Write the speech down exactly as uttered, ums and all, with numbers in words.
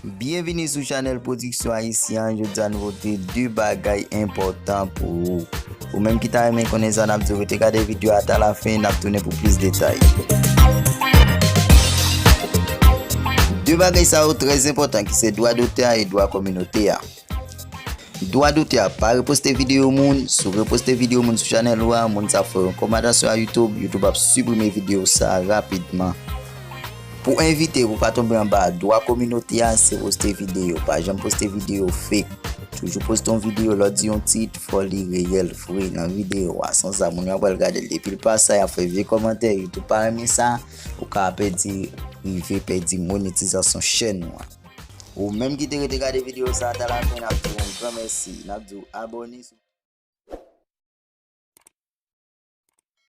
Byenvini sou chanèl Pwodiksyon Ayisyen an. Jodi a nou pote de bagay enpòtan pou ou. Ou menm ki ta renmen konnen sa n ap di, rete gade videyo a ta lafen, n ap tounen pou plis detay. De bagay sa yo trè enpòtan, ki se dwa dotè a e dwa kominote a. Dwa dotè a, pa reposte videyo moun. Si w reposte videyo moun sou chanèl ou a, moun sa ap fè yon rekòmandasyon a YouTube, YouTube ap siprime videyo sa rapidman. Pou evite pou pa tonbe anba dwa kominote a, se poste videyo. Pa janm poste videyo fake. Toujou poste yon videyo, lè w di yon tit, fò li reyèl, vre nan videyo a. San sa, moun yo ap pral gade l. Depi l pa sa, y ap fè vye kòmantè, YouTube pa renmen sa, ou ka pèdi, rive pèdi monetizasyon chèn ou an. Ou menm ki te rete gade videyo sa a ta lafen, n ap di w yon gran mèsi. N ap di w abòne sou